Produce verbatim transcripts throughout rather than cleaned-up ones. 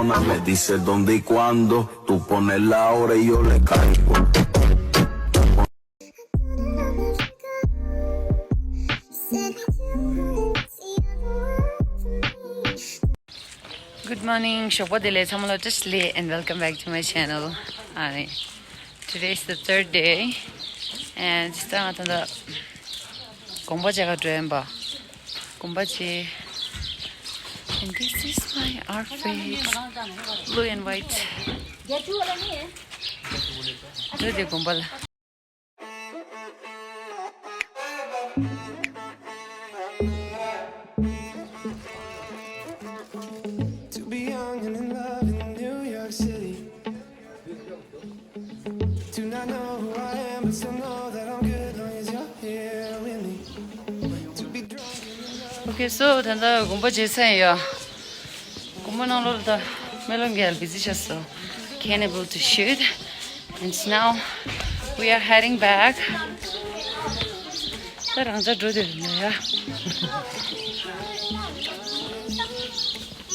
Me dice dónde y cuándo, tú pones la hora y yo le caigo. Good morning. ཞོགས་པ་བདེ་ལེགས། ཚང་མ་ལ་བཀྲ་ཤིས་བདེ་ལེགས། And welcome back to my channel. ཨ་ནི། Today is the third day. And ད་ང་ད་ལྟ་དགོན་པ་ཅིག་ག་འགྲོ་ཡིན་པ། དགོན་པ་ཅིག And this is my outfit. Blue and white. འགྲོ་དེ་དགོན་པ་ལ། To be young and in love in New York City. Do not know who I am, but still know that I'm good long as you're here with me. To be drunk and in love. Okay, so ད་ལྟ་དགོན་པ་མཇལ་ཚར་ཡོད། དགོན་པ་ནང་ལོགས་ལ་ད་སྨོན་ལམ་རྒྱག་ཡ་ལ་busy ཆགས་སོང་། Can't able to shoot. And now we are heading back. ད་རང་ཅག་འགྲོ་དེ་རེད་ན་ཡ།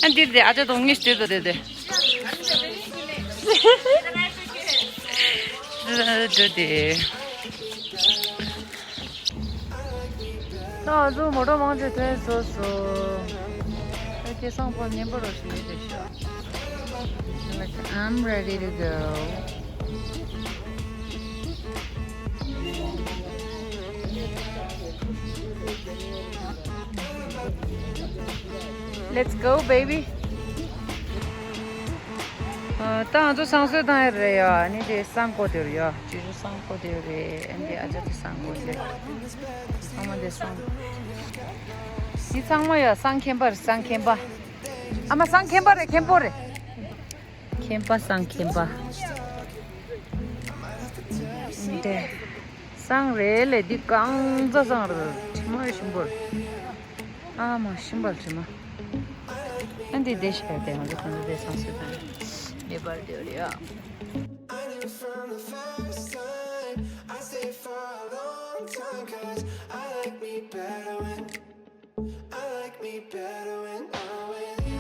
ཨ་འདིར་དེ་ཨ་ཅག་གདོང་ངེས་སྟེར་དོ་དེ་དེ། འགྲོ་དེ། ད་ང་ཚོ་མོ་ཊ་མང་ཆེ་ཐོན་སོང་སོང་། ཨ་ཁེ་སང་ཕོ་ཉན་པོ་རོ་ཞིག་ཡོད་དེ་ཤོག Like, I'm ready to go. Let's go, baby. ཨ། ད་ང་ཚོ་བསང་གསོལ་བཏང་ཡ་རེད་ཡ། ཨ་ནི་དེ་བསང་བསྐོར་དེ་རེད་ཡ། ཅི་ཞུ་བསང་བསྐོར་དེ་རེད། ཨ་ནི་ཨ་ཅག་དེ་བསང་བསྐོར་དེ། ཚང་མ་དེ་བསང་། འདི་ཚང་མ་ཡ་བསང་ཁྱིམ་པ་རེད། བསང་ཁྱིམ་པ། ཨ་མ་བསང་ཁྱིམ་པ་རེད། མཁན་པོ་རེད། མཁན་པ་བསང་ཁྱིམ་པ། དེ། བསང་རེད་ལས། འདི་གང་ཚ་བསང་རེད། དྲི་མ་ཞིམ་པོ་རེད། ཨ་མ་ཞིམ་པ་དྲི་མ། ཨ་འདི་བསྡད་ཤག་དེ་ང་ཚོ་གང་ཚ་དེ་བསང་གསོལ་དང་ངེས་པར་དུ་ཡོད་རེད་ཡ། I knew from the first time I stayed for a long time 'cause I like me better when I like me better when I'm with you.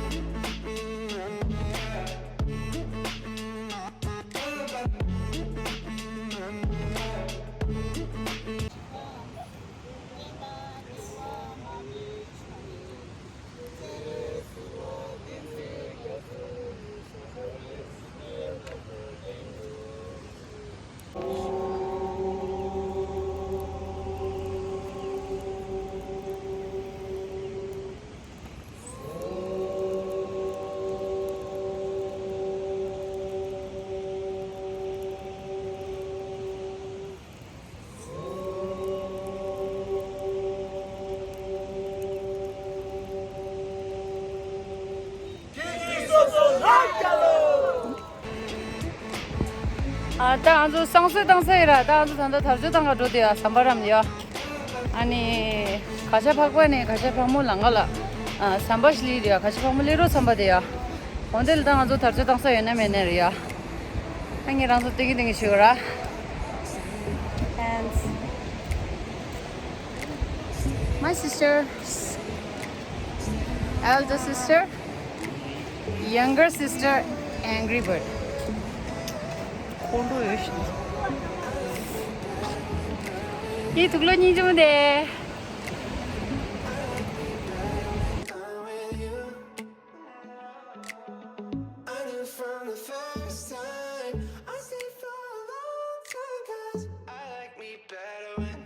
ཨ། ད་ང་ཚོ་བསང་གསོལ་བཏང་ས་ཡིན་ར། ད་ང་ཚོ་ད་ལྟ་དར་ལྕོག་བཏང་ག་འགྲོ་དེ་ཡ། ཟམ་པ་རམ་ཡ། ཨ་ནི་ག་ཤ་འཕགས་པ་ནས་ག་ཤ་འཕགས་མོ་ལང་ག་ལ། ཨ། ཟམ་པ་ཞིག་ལི་རེད་ཡ། ག་ཤ་འཕགས་མོ་ལི་རོ་ཟམ་པ་དེ་ཡ། འོན་ཏེ་ལ་ད་ང་ཚོ་དར་ལྕོག་བཏང་ས་ཡོད་ན་མེད་ན་རེད་ཡ། ཨ་ངས་རང་ཚོ་སྟེང་གི་སྟེང་གི་ཞུ་ག་ར། And my sister, elder sister, younger sister, Angry Bird. ཁོང་ཁྲོ་ཡོད་ཤིང་། ཡི་ཐུགས་ལོ་སྙིང་རྗེ་མོ་དེ། I knew from the first time I stayed for a long time 'cause I like me better when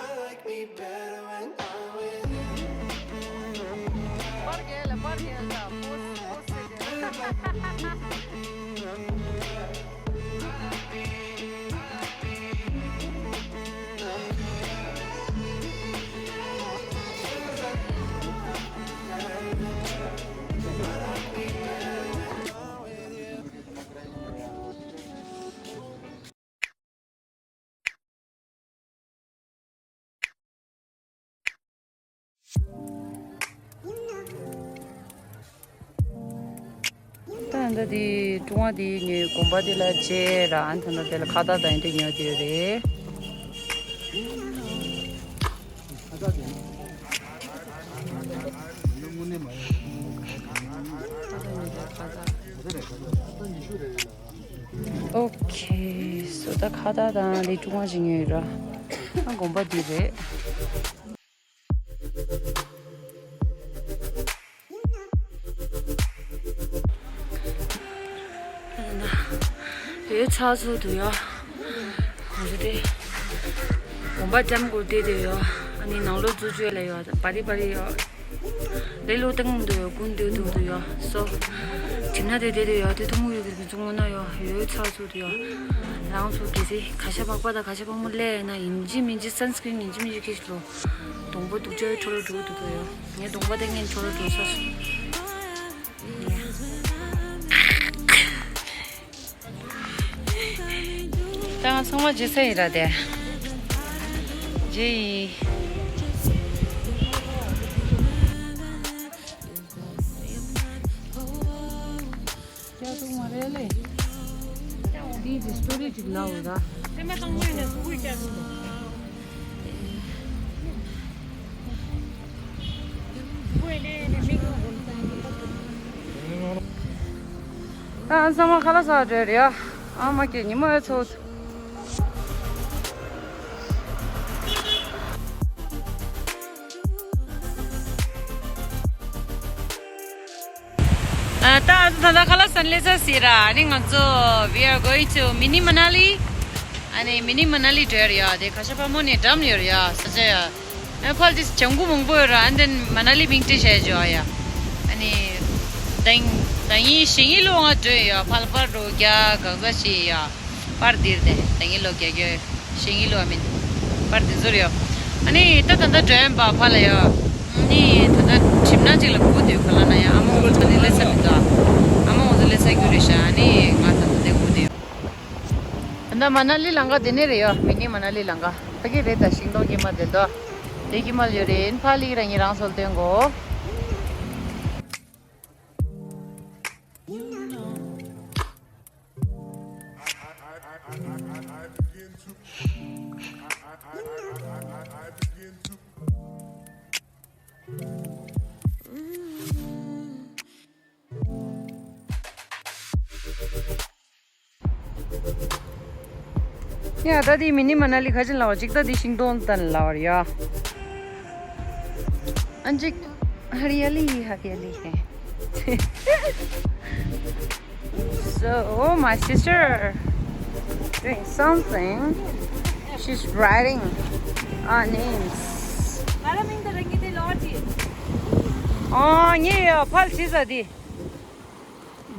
I like me better when I'm with you. ད་ད་འདི་ཀྲུང་བ་འདི་ཉོས། དགོན་པ་འདི་ལ་མཇལ་ར། ཨ་ད་ད་དེ་ལ་ཁ་བཏགས་དང་འདི་ཉོས་དེ་རེད། ཁ་བཏགས་ཉོས་དེ་ཁ་བཏགས་ཉོས་དེ་ཁ་ ཨོ་ཁེ། སོ་ད་ཁ་བཏགས་དང་ལི་ཀྲུང་བ་ཞིག་ཉོས་ཡོད་ར། ཨ་དགོན་པ་འདི་རེད། ཡོད་ཚ་ཚོ་འདུག་ཡ། ང་ཚོ་དེ་དགོན་པ་ལྕམ་སྐུ་དེ་དེ་ཡོད། ཨ་ནི་ནང་ལོགས་འཛུལ་བཅོས་ལ་ཡོད། པ་རི་པ་རི་ཡོད། ལེ་ལོ་ཏང་དུ་ཡོད། ཀུན་དུ་དུ་དུ་ཡོད། སོ། གྲིབ་ནག་དེ་དེ་དེ་ཡོད། དེ་ཐུང་ངུ་ཡོད་གི་ཚོང་ངོ་ན་ཡོད། ཡོད་ཚ་ཚོ་དུ་ཡོད། རང་ཚོ་གལ་སྲིད་ཁ་ཤ་པག་པ་དང་ཁ་ཤ་པག་མོ་ལས་ན་ཡིན་གཅིག་མིན་གཅིག་སན་སི་ཀྲིན་ཡིན་གཅིག་མིན་གཅིག་ཁྱེར་ལོ། སྡོང་པོ་སྡུག་ཅག་འཕྲོ་བརླག་འགྲོ་འདུག་དུ་ཡོད། ངའི་གདོང་པ་དེ་ངས་འཕྲོ་བརླག་འགྲོ་ས་སོང་། ད་ང་ཚང་མ་རྗེས་ས་ཡིན་ར་དེ། རྗེས་ཡིན། ཀྱ་ཏུ་མ་རེད་ལེ། འདི་ཇི་སི་ཊོ་རི་ཅིག་ལའོ་ར། ད་ཚང་མ་ཁ་ལག་ཟ་བྲོས་རེད་ཡ། ཨ་མ་ཀྱེ་ཉི་མ་ཡ་ཚོ། ཨ་ད་ད་ད་ཁ་ལག་ཟ་ནས་ལས་ས་ཟེར་ར། ཨ་ནི་ང་ཚོ་we are going to Mini Manali. ཨ་ནི་མི་ནི་མ་ན་ལི་འགྲོ་ཡ་རེད་ཡ། དེ་ཁ་ཤ་པག་མོ་ནས་འགྲམ་ཡོད་རེད་ཡ། ས་ཆ་ཡ། ཨ་ཕར་དེ་ལྗང་གུ་མང་པོ་ཡོད་ར། ཨ་ནི་མ་ན་ལི་མིང་བྲིས་བྱས་བྱོས་ཡ། ཨ་ནི་ད་ད་ཡིན་ཞིང་ཡིན་ལོ་ང་འགྲོ་ཡ། ཕར་ཕར་འགྲོ་རྒྱ་གང་ས་ཞིག་ཡ། པར་འདིར་དེ་ད་ངའི་ལོ་རྒྱ་རྒྱ་ཤེས་ངའི་ལོ་ཨ་མིན་པར་འདི་ཚོར་ཡོད། ཨ་ནི་ད་ད་ད་འགྲོ་ཡན་པ་ཕ་ལ་ཡོད། ཨ་ནི་ད་ད་གྲིབ་ནག་ཅིག་ལ་སྒུག་དུས་ག་ལ་ན་ཡང་ཨ་མ་འོ་ཚོ་ནི་ལེ་ས་མི་འདུག་ཨ་མ་འོ་ཚོ་ལེ་ས་རྒྱུ་རེད་ཤག་ཨ་ནི་ང་ད་ད་དེ་སྒུག་དུས་ཡོད། ད་ད་མ་ན་ལི་ལམ་ཁ་དེ་ནས་རེད་ཡོད། མི་ནི་མ་ན་ལི་ལམ་ཁ་ཕ་གི་རེད། ད་ཤིང་སྡོང་གི་མ་དེ་འདུག་དེ་གི་མ་ལ་ཡོད་རེད། ཕ་ལི་ར་ངའི་རང་སོལ་སྟོན་གོ། ཡ་ད་དེ་མི་ནི་མ་ན་ལི་ཁ་ཆེན་ལ་བ་ཅིག་ད་དེ་ཤིང་སྡོང་ལྟ་ན་ལ་བར་ཡ། ཨན་ཅིག་ཧ་རི་ཡ་ལི་ཧ་རི་ཡ་ལི་ཧེ། So, oh, my sister doing something. She's writing our names. ཨོ་ངས་ཡ་ཕལ་ཆེ་ས་དེ།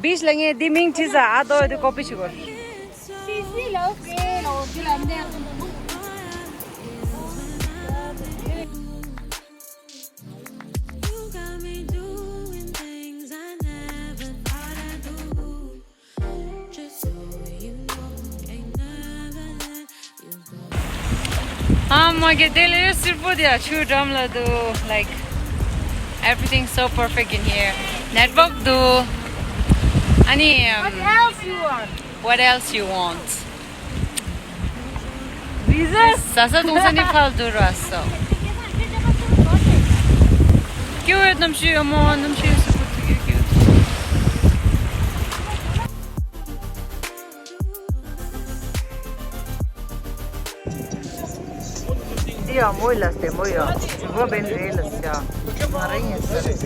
བིས་ལ་ངས་འདི་མིང་བྲིས་ས། ཨ་དོ་འདི་ཀོ་པི་བྱེད་དགོས། ཨ་མ་གི་དེ་ལས་སིར་པོ་དེ་ཆུ་འགྲམ་ལ་འདུག Like, everything so perfect in here. Network འདུག་ཨ་ནི། What else you want? What else you want? Jesus. ཟ་ས་འཐུང་ས་ནི་ཕལ་དུ་ར་སོ། སྐྱོ་བའི་གནམ་གཤིས་ཡོད་མོ། གནམ་གཤིས་སུ་ཕུར་དུ་སྐྱོ་སྐྱོ། འདི་ཡང་མོ་ལ་སྟེ་མོ་ཡ། འགོ་བན་རེ་ལ་སྐྱ། ང་རང་ཡིན་ས་རེད།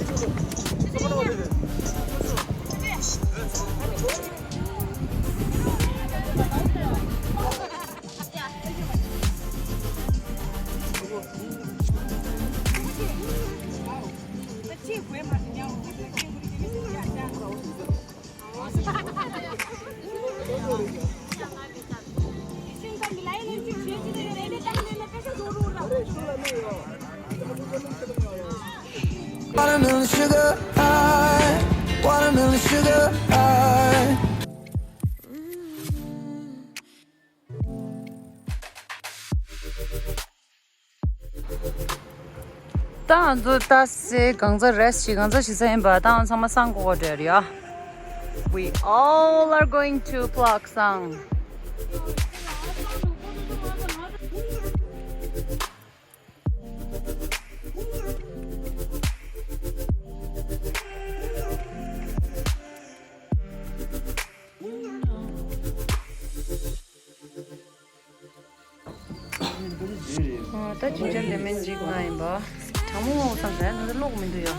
Watermelon sugar high, watermelon sugar high. ད་ང་ཚོ་ད་སེ་གང་ཚ་རེ་སི་ཞིག་གང་ཚ་ཞིག་ས་ཡིན་པ། ད་ང་ཚང་མ་སང་གོ་གོ་འདྲ་རེད་ཡ། We all are going to Plaksang. ཨ། ད་ཇིན་ཇར་ལེ་མོན་ཅིག་ང་ཡིན་པ། གྲང་མོ་བསམ་ས་ཡ་ད་ལོག་མི་འདུག་ཡ།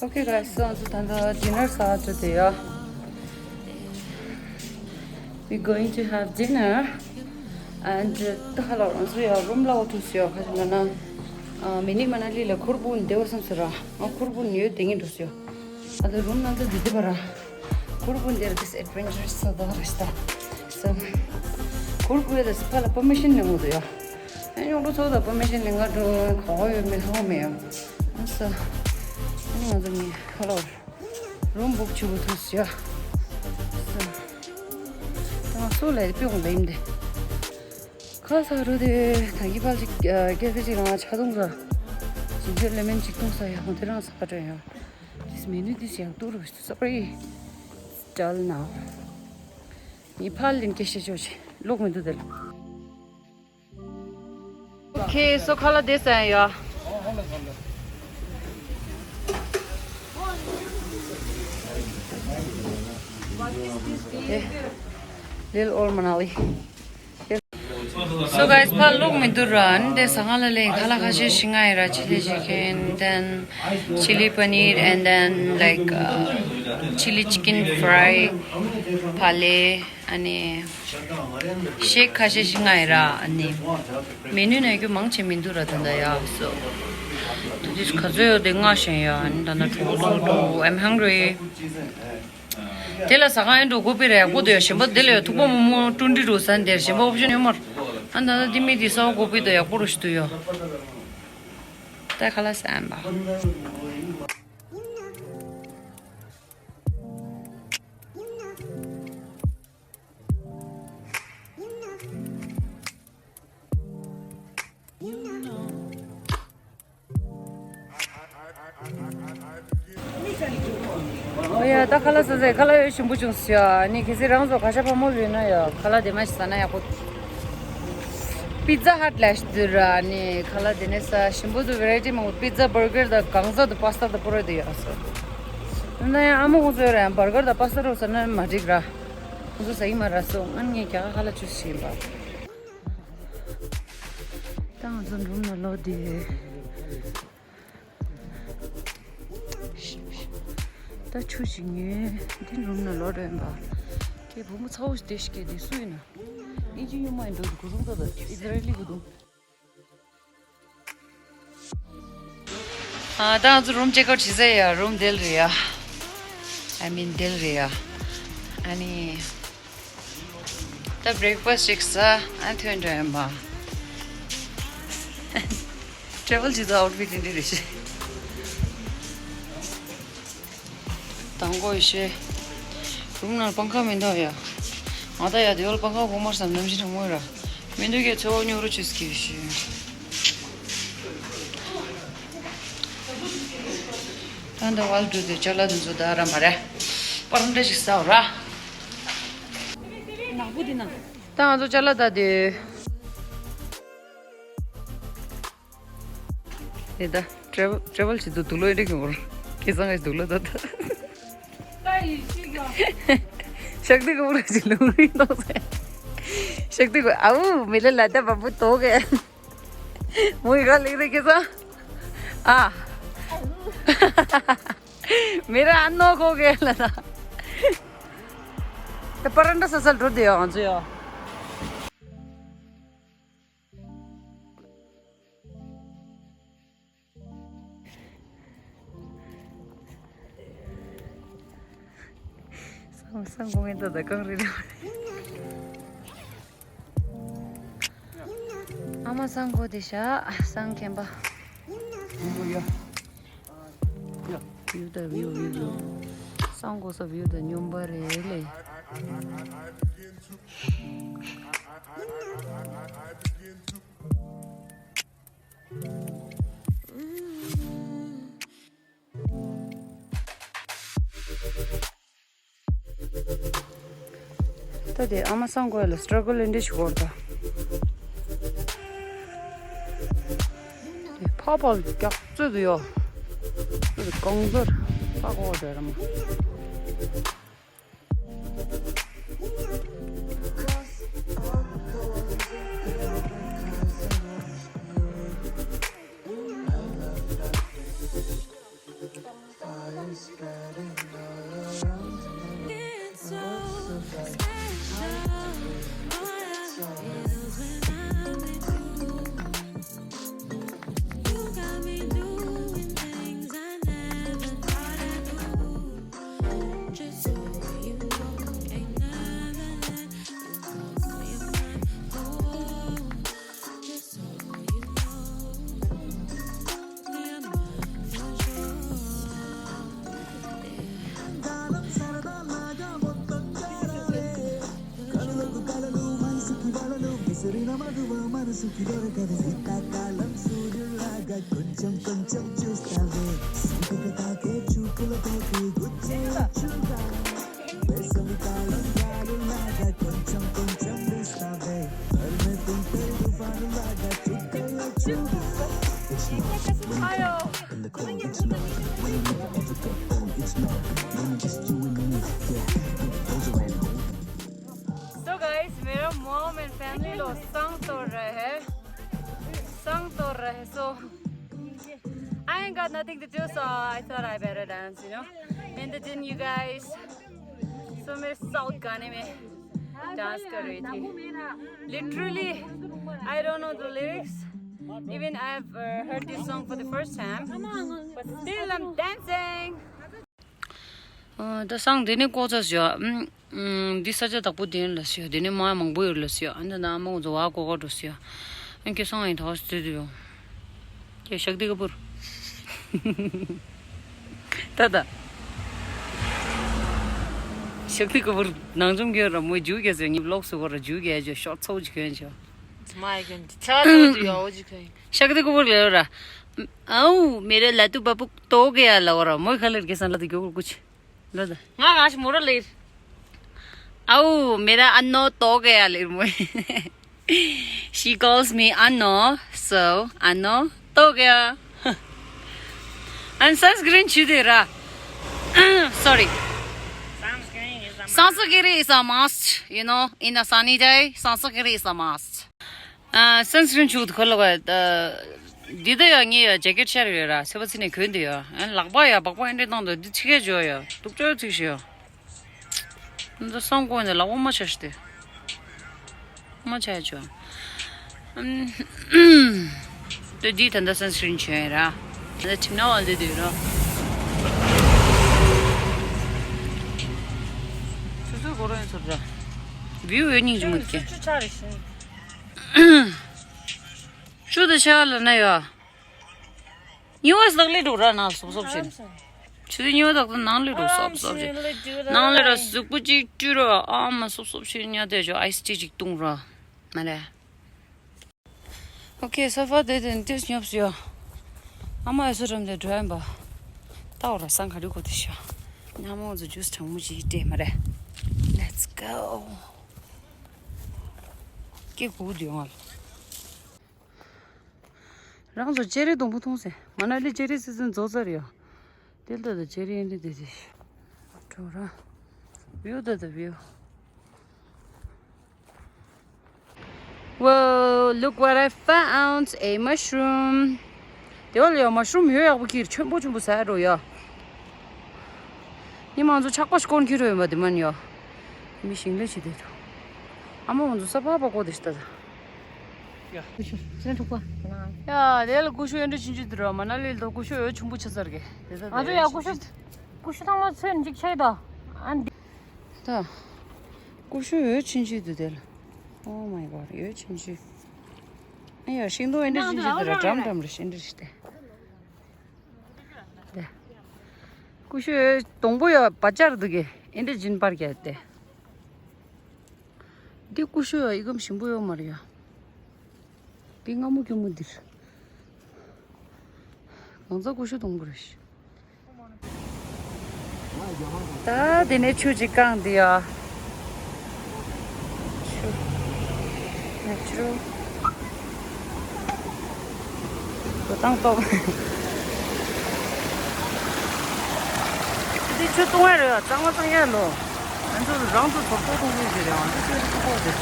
Okay guys, so ང་ཚོ་ད་ལྟ་dinner ཟ་འགྲོ་དེ་ཡ། We're going to have dinner and ད་ཧ་ལོ་ང་ཚོ་ཡ་རུམ་ལ་འོ་ཐུག་སི་ཡ། ཁ་ཅིག་ན་ན་མི་ནི་མ་ན་ལི་ལ་ཁུར་བུན་དེ་བ་སམ་སི་ར། ང་ཁུར་བུན་ཡོད་དེ་ངི་འགྲོ་སི་ཡ། ཨ་ད་རུམ་ནང་དུ་དེ་དེ་བ་ར། ཁུར་བུན་དེར་this adventurous ས་ད་ར་ཤི་ད། So ཁུར་བུ་ཡ་ད་སི་ཕ་ལ་permission ནི་འོ་དུ་ཡ། ཨ་ཉོག་པོ་ཚོ་ད་permission ནི་ང་འགྲོ་ག་བ་ཡོད་མེད་ཧོ་མེད་ཡ། ཨ་སི་ཨ་ནི་ང་ཚོ་ངི་ཧ་ལོ། རུམ་བུག་བྱེད་དགོས་ཐུག་ཟེར། ད་ང་སུ་ལས་དཔེ་ཁུང་ལེམ་དེ། ཁ་ས་རུ་དེ་ད་གི་ཕལ་ཅིག་སྐད་ཆ་ཅིག་རང་ཆ་གཏོང་ས། ཇིན་ཇར་ལེ་མོན་ཅིག་གཏོང་ས་ཡ་ཧོ་དེ་རང་ས་ཁ་དྲན་ཡ། This menu this ཡང་ཏུ་རུ་སོ་པ་རི། Dull now. ངི་ཕལ་ལིན་སྐད་ཆ་ཅོ་ཅི་ལོག་མི་འདུག་དེ་ལ། Okay, so ཁ་ལག་དེ་ཟ་ཡ། Little old Manali. So guys, ཕར་ལོག་མི་འདུག་ར། ཨ་ནི་དེ་ཟ་ཁང་ལ་ལེན་ཁ་ལག་ཁ་ཤས་ཤིག་ང་ཡི་ར། Chili chicken, then chili paneer, and then like uh, chili chicken fry, pale. ཨ་ནི་ཤེག་ཁ་ཤས་ཤིག་ང་ཡི་ར། ཨ་ནི་མེ་ནུ་ནང་རྒྱུ་མང་ཆེ་མི་འདུག་ར། ད་ལྟ་ཡ་སོ། དེ་དུས་ག་ཚོད་ཡོད་དེ་ང་ཞེན་ཡ། ཨ་ནི་ད་ལྟ་གྲོགས་པོ་ཏོག་ཏོག I'm hungry. དེ་ལ་ཟ་ཁང་ཡིན་འགྲོ་གོ་པི་ར་ཡག་པོ་འདུག་ཡ། ཞིམ་པོ་དེ་ལ་ཡ་ཐུག་པ་མོག་མོག་ཀྲུང་ཀྲི་རུ་ཟ་འདིར་ཞིམ་པོ་ཨོབ་ཤན་ཡོད་མར། ཨ་ད་ལྟ་དེ་མི་དེ་ཟ་བ་གོ་པི་དུ་ཡག་པོ་རུ་ཞིག་འདུག་ཡ། ད་ཁ་ལག་ཟ་ཡིན་པ། ཨོ་ཡ། ད་ཁ་ལག་ཟ་ཟེ། ཁ་ལག་ཡོད་ཞིམ་པོ་བྱུང་ཟེར་ཡ། ནི་གལ་སྲིད་རང་ཚོ་ག་ཤ་ཕ་མོ་ཡོད་ན་ཡ། ཁ་ལག་དེ་མ་ཞིག་ཟ་ན་ཡག་པོ། Pizza Hut ལ་ཞིག་འདུག་ར། ནི་ཁ་ལག་དེ་ནས་ཟ་ཞིམ་པོ་འདུག Variety མང་པོ། Pizza, burger དང་གང་ཟག་དང་pasta དང་པོ་ར་དེ་ཡོད་ས། ན་ཡང་ཨ་མ་ཁོང་ཚོ་ཡོད་ར། ཡང་burger དང་pasta རོ་ཟ་ན་མ་འགྲིག་ར། ཁོང་ཚོ་ཟ་ཡི་མ་ར་སོ། ང་ངས་རྒྱ་གར་ཁ་ལག་ཅུ་ཞིག་ཡིན་པ། ད་ང་ཚོ་རུམ་ལ་ལོག་དེ། ད་ཆུ་ཞིག་ཉོས། འདི་རུམ་ལ་ལོག་རན་པ། ཁྱེད་བུ་མོ་ཚ་བོ་ཞིག་དེ་ཞིག་གི་དེ་སུ་ཡིན་ན། ཨིན་ཇི་ཡུ་མ་ཡིན་འགྲོ་དུ་གུ་རུང་ད་ད་ཨི་ཛི་ར་ཨེ་ལི་གུ་དུང་། ཨ་ད་ང་ཚོ་རུམ་ཅེག་ཨའུཊ་བྱེད་ས་ཡ། རུམ་དེལ་རེད་ཡ། I mean དེལ་རེད་ཡ། ཨ་ནི། ད་breakfast ཅིག་ཟ། ཨ་ཐོན་འགྲོ་ཡིན་པ། travel བྱེད་དུས་outfit འདི་འདྲ་རེད་ཤེ། དང་པོ་ཡི་ཤེ། རུམ་ནང་པང་ཁ་མི་འདུག་ཡ། ང་ད་ཡ་དེ་བོལ་པང་ཁ་གོ་མར་སམ་ནམ་ཞིག་ནང་ངོས་ར། མི་འདུག་གས་ཚོ་ཉོ་རུ་ཆུ་སྐྱིད་ཤེ། ད་འདི་ཝལ་འགྲོ་དུས་ཅ་ལག་འདི་ཚོ་ད་ར་མ་རེད། པར་འདྲ་ཞིག་ཟ་འོ་ར། ནག་པོ་འདི་ན། ད་ང་ཚོ་ཅ་ལག་ད་དེ། དེ་ད་travel travel བྱེད་དུས་དུག་ལོག་ཡོད་རེད་གི་མོར། ཁེ་བཟང་གི་དུག་ལོག་ད་ད། ཤག་དུས་གི་མོར་ཅི་ལུང་རིང་ཏོག་ཟེར། ཤག་དུས་གི་ཨའུ་མི་ལ་ལ་ད་བ་བུ་ཏོག་གི། མོ་ཡི་ག་ལེགས་རེད་ཁེ་བཟང་། ཨ། མི་ར་ཨ་ནོ་ཁོ་གེ་ལ་ད། ད་པ་ར་འདྲ་ས་སལ་འགྲོ་དེ་ཡོང་ཚོ་ཡོ། སང་སང་གོང་ངེ་ད་ད་གང་རེད་རེད། ཨ་མ་སང་གོ་དེ་ཤ་སང་ཁེམ་པ། བིའུ་ད་བིའུ་བིའུ་བིའུ། སང་གོ་ས་བིའུ་ད་སྙོམས་པ་རེད་ལེ། ད་དེ་ཨ་མ་སང་གོ་ལ་སི་ཊྲ་གལ་ལེན་འདྲ་ཞིག་བོར་ད། དེ་ཕ་པ་རྒྱག་རྩོད་དུ་ཡོ། དེ་གང་ཟེར་ཕ་གོ་ཟེར་མ། So guys, मेरा mom and family लोग संग तोड़ रहे हैं, संग तोड़ रहे हैं। So I ain't got nothing to do, so I thought I better dance, you know. Mehndi दिन, you guys। So मैं साउथ गाने में डांस कर रही थी। Literally, I don't know the lyrics. Even I've uh, heard this song for the first time, but still I'm dancing. ཨ། ད་སང་དེ་ནས་ལྐོག་ཟ་བྱོས། ཨམ། ཨམ། འདི་ས་ཆ་བདག་པོ་དེ་ལ་བྱོས། དེ་ནས་མ་མང་པོ་ཡོད་ལ་བྱོས། ཨ་ནི་ད་ཨ་མ་ཚོ་བ་ཀོ་ཀོ་འགྲོ་བྱོས། ཨ་ཁྱེད་སང་ཡིན་ཐག་ཟེར་དུ་ཡོང་། ཁྱེད་ཤག་དི་ཀ་པུར། ད་ད། ཤག་དི་ཀ་པུར་ནང་འཇོམས་གྱོན་ར་མོ་རྒྱུག་གྱ་ཟེར། ཉིབ་ལོག་སུ་གོ་ར་རྒྱུག་གྱ་ཇོ་ཤོར་ཚོགས་ཅིག་གྱོན་ཇོ། མ་ཡི་གྱོན་ཆ་ཚོགས་ཅིག་ཡོ་འོ་ཅིག་གྱོན། ཤག་དི་ཀ་པུར་ལེ་ར། आओ मेरे लातू बाबू तो गया ལ་བ་ར་མོ་ཁ་ལེར་གེ་སང་ལ་དི་གྱོ་ཀུ་ཆི། ལོ་ད། ང་ང་ཞིག་མོ་ར་ལེར། आओ मेरा अन्नो तो गया ལེར་མོ། She calls me Anno, so Anno तो गया. And sunscreen ཆུ་དེ་ར། Sorry. Sunscreen is a must, you know, in a sunny day, sunscreen is a must. ཨ། སན་སི་ཀྲིན་ཆུ་དེ་ཁོ་ལ་བ། འདི་ད་ཡ་ངས་ཡ་ཇེ་ཀེཊ་ཤར་ཡོད་ར་སེ་བ་ཚི་ནས་གོན་དེ་ཡ། ཨ། ལག་པ་ཡ་སྦག་སྦག་ཨེ་འདྲས་བཏང་དུ་འདི་ཚིག་གས་འཇོ་ཡ་དུག་ཅོ་ཚིག་ཤི་ཡ། འདི་སང་ཀོ་ནས་ལག་པ་མ་ཆ་ཤི་སྟེ། མ་ཆ་ཡ་འཇོ། ཨམ། ད་འདི་ད་ད་སན་སི་ཀྲིན་ཆུ་ཡ་ར། ད་ཁྱིམ་ན་བ་འདི་དུས་ར། ཆུ་ཚོད་གོ་རོ་ཡིན་ཚོད་ར། བིའུ་ཡོད་སྙིང་རྗེ་མོ་དེ། ཆུ་ཆ་རེ་ཤི། ཆུ་དེ་ཤ་ལ་ན་ཡོད། ཉི་འོད་ལག་ལས་འགྲོ་ར་ནང་སོབ་སོབ་བྱེད། ཆུ་དེ་ཉི་འོད་ལག་ཏུ་ནང་ལས་འགྲོ་སོབ་སོབ་བྱེད། ནང་ལས་ར་གཟུགས་པོ་གཅིག་བཀྲུས་ར་ཨ་མ་སོབ་སོབ་བྱེད་ཉ་དེ་ཇོ་ཨའི་སི་ཊི་གཅིག་བཏུང་ར། མ་རེད། ཨོ་ཁེ་སོ་ཕ་དེ་དེ་ཏིས་ཉོབ་སུ་ཡོ། ཨ་མ་ཨེ་སོ་རམ་དེ་འགྲོ་ཡིན་པ། ད་འོ་ར་སང་ག་རི་གོ་དེ་ཤོ། ཉ་མོ་ཚོ་ཇུས་གྲང་མོ་ཅིག་སྤྲད་མ་རེད། Let's go. ཀེ་གུ་དུ་ཡོང་ཨ། རང་ཚོ་ཅེ་རི་སྡོང་པོ་མཐོང་སེ། མ་ན་ལི་ཅེ་རི་སི་ཛན་རྫོགས་ཚར་ཡོད། དེ་ལྟ་དང་ཅེ་རི་ཨེ་འདྲ་དེ་དེ། འགྲོ་ར། བིའུ་ད་ད་བིའུ། Whoa, look what I found, a mushroom. དེ་བ་ལ་ཡ་མ་ཤུ་རུམ་ཡོད་ཡག་པོ་ཁྱེར་ཆེན་པོ་ཆེན་པོ་ཟ་འགྲོ་ཡ། ཉི་མ་ང་ཚོ་ཆག་པ་ཞིག་སྐོར་ཁྱེར་ཡོད་པ་དེ་མན་ཡ། མི་ཞིང་ལས་བྱེད་དེ་འགྲོ། ཨ་མ་ང་ཚོ་ས་ཕག་པ་ཀོ་དེ་ཤི་ད་ད། ཀུ་ཤུ་ཅི་ན་འཁྲུག་པ། ཡ་དེ་ལ་ཀུ་ཤུ་ཨེ་འདྲ་ཆུང་ཆུང་དུ་ར་མ་ན་ལི་ལ་ཀུ་ཤུ་ཨེ་ཆུང་པོ་ཆ་ཚར་གི། དེ་ད་ང་ཚོ་ཡ་ཀུ་ཤུ་ཀུ་ཤུ་ཐང་ལ་ཚོད་འཇིག་ཆེ་ད། ཨ་འདི། ད། ཀུ་ཤུ་ཨེ་ཆུང་ཆུང་དུ་དེ་ལ། Oh my god ཨེ་ཆུང་ཆུང་། ཨ་ཡ་ཤིང་སྡོང་ཨེ་འདྲ་ཆུང་ཆུང་དུ་ར་འགྲམ་འགྲམ་ར་ཤིང་འདྲ་ཞིག་དེ། དེ། ཀུ་ཤུ་ཨེ་སྡོང་པོ་ཡ་བ་ཅར་དུ་གི་ཨེ་འདྲ་ཇིན་པར་གྱ་དེ། འདི་ཀུ་ཤུ་ཡ་ཨི་གམ་ཞིམ་པོ་ཡོད་མ་རེད་ཡ། འདི་སྔ་མོ་སྐྱོ་མོ་འདིར། གང་ཚ་ཀུ་ཤུ་སྡོང་པོ་རེད་ཤི། ད་དེ་ནས་ཆུ་ཅིག་བཀང་འདི་ཡ། Natural. འགྲོ་སྟངས་སྟོབས། འདི་ཆུ་བཏུང་ཡ་རེད། གཙང་མ་གཙང་ཡ་ལོ། ང་ཚོ་རང་ཚོ་བཟོ་ལྟ་གཏོང་གི་ཞིག་རེད། ང་ཚོ་ཆུ་ཆུ་ཁོག་དེ།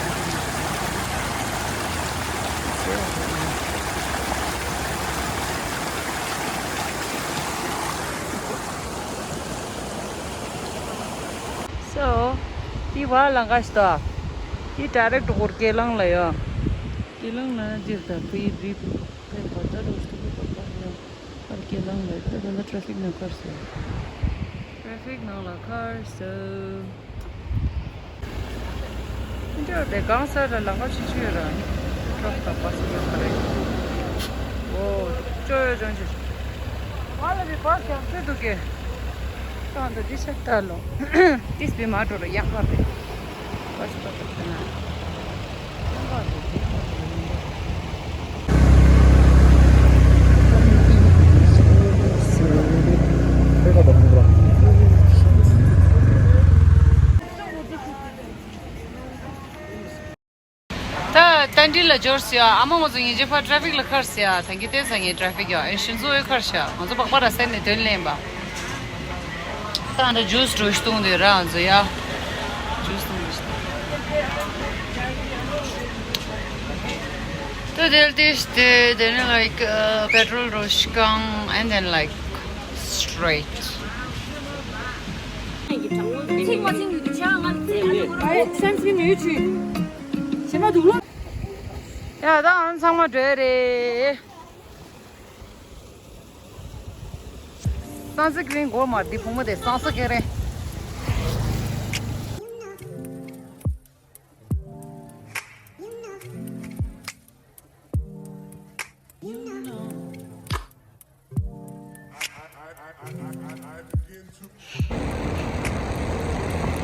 So, འདི་བར་ལམ་ཁ་ཞིག་འདུག་འདི་direct སྒོར་ཁ་ལང་ལ་ཡོད། ཁ་ལང་ལ་འདིར་ད་བི་རི་བི་ཕེ་བ་ད་རུ་སྟུ་བི་བ་ད་ཡོད། ཨར་ཀེ་ལང་ལ་ད་ད་ད་ཊ་རེ་ཕིག་ནང་ཁར་སོང་། ཊ་རེ་ཕིག་ནང་ལ་ཁར་སོང་། འདི་དེ་གང་ས་ར་ལམ་ཁ་ཆུང་ཆུང་ཡོད་ར། ཊྲག་དང་བ་སི་ཡོད་ཁ་རེད། འོ། ཅོ་ཡོ་ཅོང་ཆུ། ང་ལ་བི་བ་ཀྱང་ཚོད་འདུག་གེ། ད་འདི་འདི་ཤ་སྟག་ལོ། ཏིས་བི་མ་འགྲོ་ར་ཡག་པ་རེད། བ་སི་པ་ཏོ་ཁ་ན། ད་ཏན་ཏན་ལ་འབྱོར་སོང་ཡ། ཨ་མ་ང་ཚོ་ཉིན་རྗེས་ཕར་ཊ་རེ་ཕིག་ལ་ཁར་སོང་ཡ། ད་གིན་བལྟས་ས་ངའི་ཊ་རེ་ཕིག་ཡ། ཨེ་ཤིན་ཙོ་ཡོད་ཁར་ཤ། ང་ཚོ་པག་པ་ར་སེན་ནས་དོན་ལེན་པ། ད་འདྲ་ཇུས་འགྲོ་ཤི་བཏུང་དེ་ར་ང་ཚོ་ཡ། ཇུས་བཏུང་དེ་ཤི། ད་དེ་ལ་དེ་ཤི་དེ་དེ་ནས་like uh, petrol རོ་ཤི་ཀང་and then like straight. ཚིག་མ་ཚིག་ཡོད་དུ་ཆ་ང་ཚིག་ང་ཚིག་ང་ཚིག་ཡོད་ཆུ། ཞེ་མ་འདུག་ལོ། ཡ་ད་ཨང་ཚང་མ་འགྲོ་ཡ་རེད། སང་སི་ཀྲིན་གོ་མ་འདི་བུ་མོ་དེ་སང་སི་ཀེ་རེད།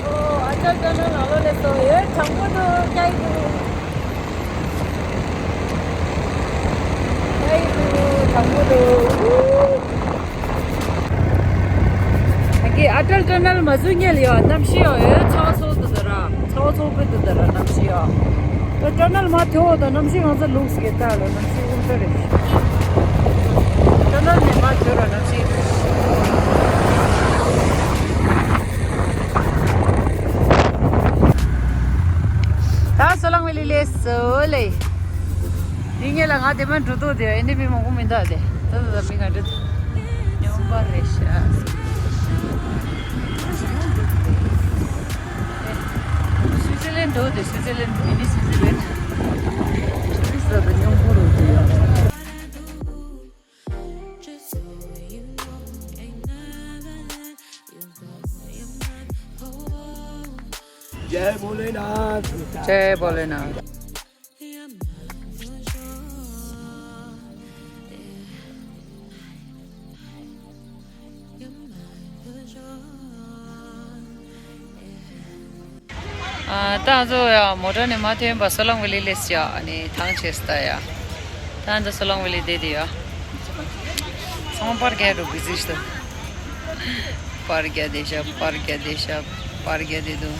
ཨོ། ཨ་ཅག་ཅག་ན་ལ་ལོ་ལེ་སོ་ཡོད། དྲང་པོ་འདུག་སྐྱ་ཡི་འདུག་སྐྱ་ཡི་འདུག་དྲང་པོ་འདུག་ཨ་ཀི་ཨ་ཏལ་ཊ་ནལ་མ་བཟོས་ཉེ་ལ་ཡོད། གནམ་གཤིས་ཡོད་ཡོད། ཚ་བ་ཚོགས་འདུག་ད་ར། ཚ་བ་ཚོགས་པའི་འདུག་ད་ར་གནམ་གཤིས་ཡོད། ད་ཊ་ནལ་མ་ཐེ་འོ་ད་གནམ་གཤིས་ང་ཚ་ལུགས་སི་གེ་ད་ལོ་གནམ་གཤིས་དབུགས་ད་རེད། ཊ་ནལ་ནས་མ་ཐེ་ར་གནམ་གཤིས། ད་སོ་ལང་ཝེ་ལི་ལས་སོ་ལེ། འདི་ངེད་ལ་ང་དེ་མ་འགྲོ་ཐུབ་དེ་ཨེ་འདི་མི་མང་པོ་མི་འདུག་དེ། ད་ད་ད་མི་ང་འགྲོ་ཐུབ། ཉོམ་པ་རེད་ཤག་སུའི་ཙི་ལན་འགྲོ་དེ་སུའི་ཙི་ལན་མི་ནི་སུའི་ཙི་ལན། ཏུ་རི་སི་ད་ཉོམ་པོ་རུ་དེ་ཡོད། जय भोलेनाथ। जय भोलेनाथ। ཨ། ད་ང་ཚོ་ཡ་མོ་ཊ་ནས་མ་ཐོན་པ་སོ་ལང་ཝེ་ལི་ལས་ཡ་ཨ་ནི་ཐང་ཆད་ད་ཡ། ད་ང་ཚོ་སོ་ལང་ཝེ་ལི་བསྡད་དེ་ཡ། ཚང་མ་པར་རྒྱག་འགྲོ་གི་ཟིག་ཤི་ད། པར་རྒྱག་བསྡད་ཤག་པར་རྒྱག་བསྡད་ཤག་པར་རྒྱག་བསྡད་འདུག